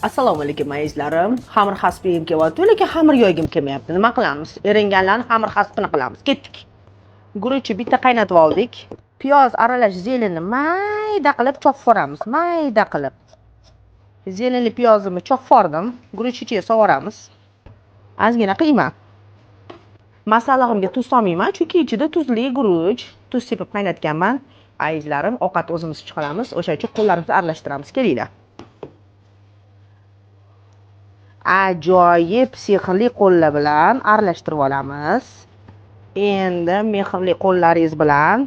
Assalomu alaykum azizlarim. Xamir hasbi yegim kelyapti, lekin xamir yoygim kelmayapti. Nima qilamiz? Eringanlarni xamir hasbini qilamiz. Ketdik. Guruchni bitta qaynatib oldik. Piyoz aralash zelenni mayda qilib chopib yuboramiz, mayda qilib. Zelenli piyozimni chopib yubordim. Guruch ichiga solvoramiz. Ozgina qiyma. Masallig'imga tuz solmayman, chunki ichida tuzli guruch, tuz sepib qaynatganman. Azizlarim, ovqat o'zimiz chiqaramiz, o'sha uchun qo'llarimizni aralashtiramiz. Kelinglar. Ajoyib sehrli qo'llar bilan aralashtirib olamiz. Endi mehrli qo'llaringiz bilan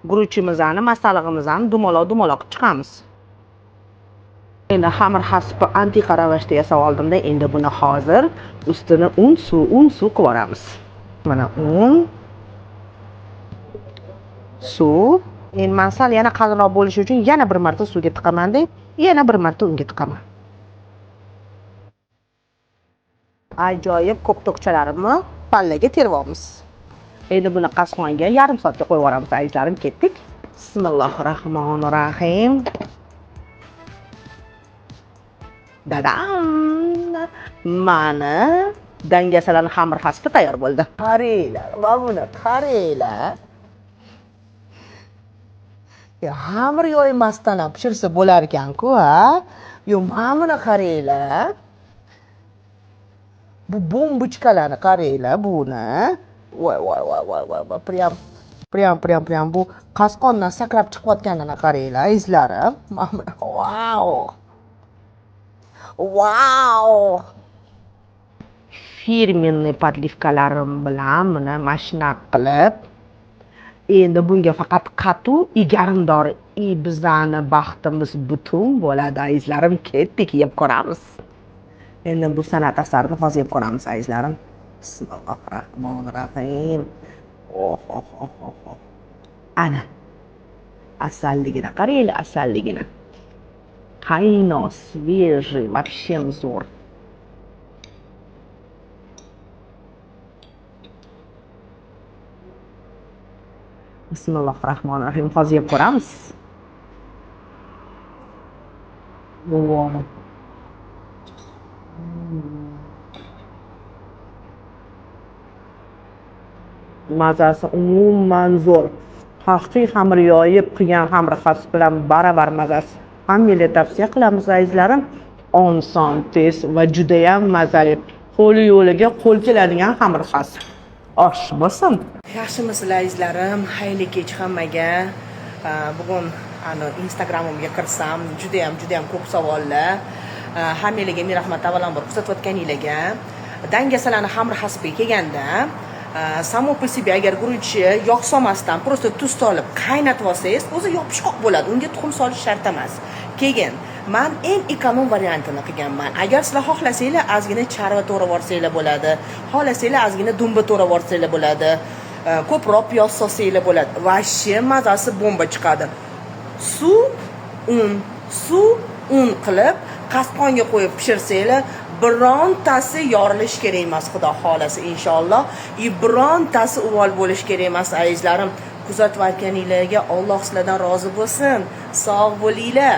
guruchimizni, masallig'imizni dumaloq-dumaloq qilib chiqamiz. Endi xamir hasbi antiqa ravishda yasab oldimda, endi buni hozir ustini un suv qilib yuboramiz. Mana un, suv. Endi men sal yana qalinroq bo'lishi uchun yana bir marta suvga tiqaman-da, yana bir marta unga tiqaman. Ajoyib koptokchalarimni pallaga terib olamiz. Endi buni qasxonga yarim soatga qo'yib yuboramiz, azizlarim, ketdik. Bismillahirrohmanirrohim. Dadam! Mana dangasalarning xamir hasbi tayyor bo'ldi. Qaranglar, mana buni qaranglar. Ya xamir yoymasdan ham pishirsa bo'lar ekan-ku, ha? Yo, mana buni qaranglar. Bu bombochkalarni qaranglar, buni. Voy voy voy voy voy voy, prям prям prям prям bu qasqondan sakrab chiqayotganini qaranglar, azizlarim. Mana buni, vau! Vau! Firmenniy podlivkalarim bilan buni mashina qilib, endi bunga faqat qatuv igarindor i bizani baxtimiz butun bo'ladi, azizlarim. Ketdik, yeb ko'ramiz. Endi bu san'at asarini hozir yeb ko'ramiz, azizlarim. Bismillahirrohmanirrohim. Oh, oh, oh, oh, oh. Ana. Asalligini qaranglar, asalligini. Qaynoq, свежий, вообще zo'r. Bismillahirrohmanirrohim. Hozir yeb ko'ramiz. Wow. Mazasi umuman zo'r. Haqiqiy xamir yoyib qilgan xamir hasb bilan baravar mazasi. Hammaga tavsiya qilamiz, azizlarim. Oson, tez va juda ham mazali. Qo'li yo'liga qo'l keladigan xamir hasb. Osh bo'lsin. Yaxshimisizlar, azizlarim? Xayrli kech hammaga. Bugun ana Instagramimga kirsam, juda ham ko'p savollar. Hammalarga ming rahmat avvalambor kuzatayotganinglarga. Dangasalarni xamir hasbiga kelganda, samo по себе agar guruchni yog' solmasdan просто tuz solib qaynatib olsangiz, o'zi yopishqoq bo'ladi. Unga tuxum solish shart emas. Keyin men eng ekonom variantini qilganman. Agar sizlar xohlasanglar, ozgina charva to'g'rab olsanglar bo'ladi. Xohlasanglar, ozgina dumba to'g'rab olsanglar bo'ladi. Ko'proq piyoz solsanglar bo'ladi. Vashi mazasi bomba chiqadi. Suv, un, suv, un qilib qasqonga qo'yib pishirsanglar, birontasi yorilish kerak emas, xudo xolasa inshaalloh. I birontasi uvol bo'lish kerak emas, azizlarim. Kuzatayotganinglarga Alloh sizlardan rozi bo'lsin. Sog' bo'linglar.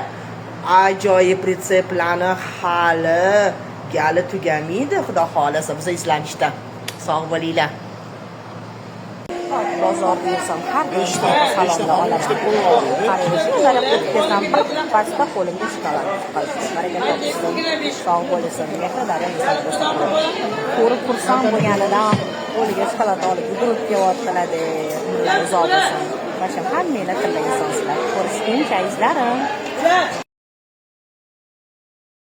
Ajoyib retseptlarni hali gali tugamaydi, xudo xolasa biz izlanishda. Sog' bo'linglar. Bozorda yursam har bir salomni olaman. Qarang, shunday o'tib kelsam bir pasda qo'limga shokolad tutqazdi. Baraka topsin, sog' bo'lsin, mehrlari bo'lsin. Ko'rib xursand bo'lganidan qo'liga shokolad olib yugurib kelyaptilar-da. Umrlari uzoq bo'lsin. Barcha hammanglar tilla insonsizlar. Ko'rishguncha azizlarim.